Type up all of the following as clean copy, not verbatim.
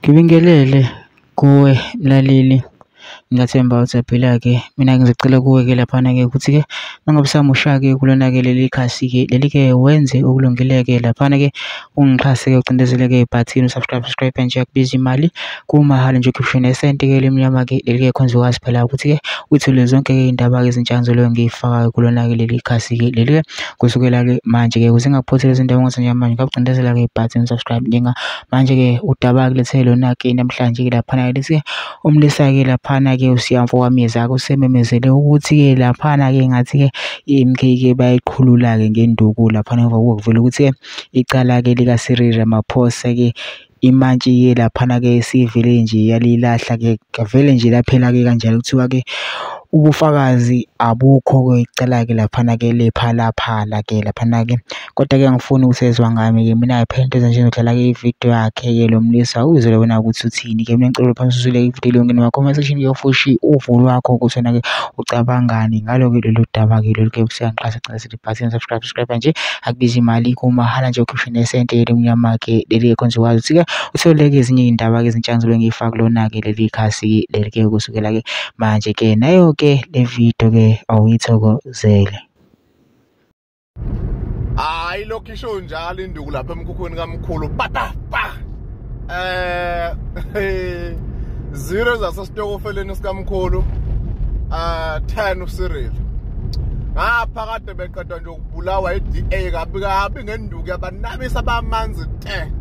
Ngibingelele kuwe mlaleli, ngingathemba usaphila-ke. Mina-ke ngizocela kuwe-ke laphana-ke ukuthi-ke mangabe usamusha-ke kulona-ke leli khasi-ke leli-ke wenze okulungile-ke laphana-ke ungixhase-ke ucindezele-ke ibhathini usubscribe nje akubiza imali kumahhala nje ukhiphe nesente-ke elimnyama-ke leli-ke khona uzokwazi phela ukuthi-ke uyithole zonke-ke iy'ndaba-ke ezintsha engizobe ngiy'faka kulona-ke leli khasi-ke leli-ke kusukela-ke manje-ke ukuze ngingakuphotheli izindaba engizenza njengamanje ngakucindezela-ke ibhathini subscribe manje-ke udaba-ke lethe lona-ke namhlanje-ke laphana-ke lesi-ke umlisa-ke laphana-ke usiyamfo wamezake usememezele ukuthi-ke laphana-ke ngathi-ke i-MK-ke bayayiqhulula-ke ngenduku laphana emva kokuvela ukuthi-ke icala-ke lika-Cyril Ramaphosa-ke imantshi-ke laphana-ke sivele nje yalilahla-ke kavele nje laphela-ke kanjalo kuthiwa-ke ubufakazi abukho-ke icala-ke laphana-ke lephalaphala-ke laphana-ke. Kodwa-ke angifuni ukusezwa ngami-ke mina phela into nje ngidlala-ke ividiyo yakhe-ke lo mlisa uyizwele wena ukuthi uthini-ke. Mina ngicela phansi usule ividiyo yonke nama-comment section yofushi uvo lwakho ukuthi wena-ke ucabangani ngalo-ke lolu daba-ke lolu-ke usiyangixhasa cela ibhathini subscribe nje akubiza imali kumahhala nje ukhiphe nesente elimnyama-ke leli-ke khona uzokwazi ukuthi-ke utholeke ezinye iy'ndaba-ke ezintsha engizobe ngiy'faka kulona-ke leli khasi leli-ke kusukela-ke manje-ke nayo-ke le video-ke awuyithokozele. Hayi lokhu isho njalo induku lapha emkhukhwini kamkhulu pata pa 0 zasesitokofeleni sikamkhulu 10 uCyril ngapha kade beqeda nje ukubulawa iDA kabi ngenduku yabanabisa bamanzi te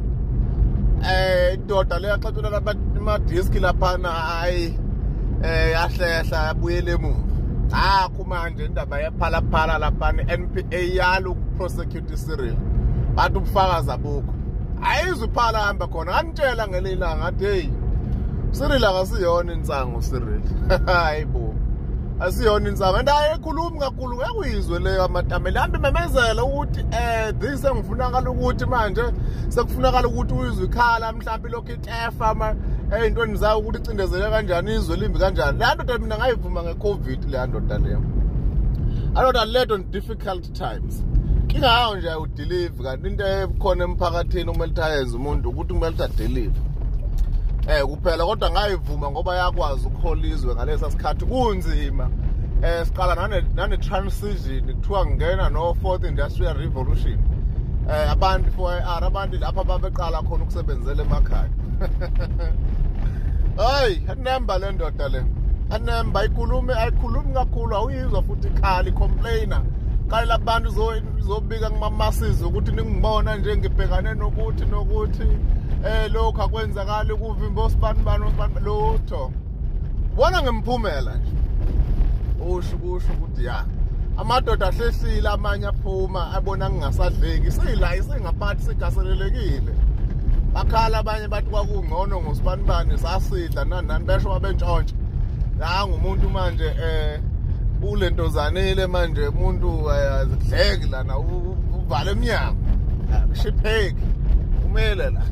indoda leyaxathula amadiski laphana hayi yahlehla yabuyele emuva. Manje indaba yaphalaphala laphana NPA yalo ukuprosecute Cyril bantu ubufakazi abukho ayizuphala hamba khona ngantshela ngelilanga ngathi hey Cyril akasiyona insango Cyril hayibo asiyona insango ndaye ekhuluma kakhulu ngekuyizwe leyo amatamela hambe memezela ukuthi this engifunakala ukuthi manje sekufunakala ukuthi uyizwe ikhala mhlawumbe lokho itefa ey'ntweni zayo ukuthi icindezele kanjani izwe limbi kanjani. Le ndoda mina ngayivuma nge-COVID le ndoda leyo. Andoda led on difficult times. Kingayo nje udelive kanti into ekhona emphakathini kumele tayenze umuntu ukuthi kumele adelive. Kuphela kodwa ngayivuma ngoba yakwazi ukuhola izwe ngalesa sikhathi kunzima. Siqala nane transition kuthiwa ngena no fourth industrial revolution. Abantu abantu lapha babeqala khona ukusebenzela emakhaya. Hayi anemba le ndoda le anemba ayikhulumi kakhulu awuyizwa futhi ikhali complainer kale labantu zobika kumamasizi ukuthi ningibona nje ngibhekane nokuthi lokho akwenzakala ukuvimba osibani lutho bona ngemphumela nje usho ukuthi ya amadoda ahlehlile amanye aphuma abona ngingasadleki sila isingaphathi sigaselelekile bakhala abanye bathi kwakungcono ngosibanibani sasidla nani besho babentshontshe ngumuntu manje ulentozanile manje umuntu azidleki lana uvale eminyango kushipheki kumele la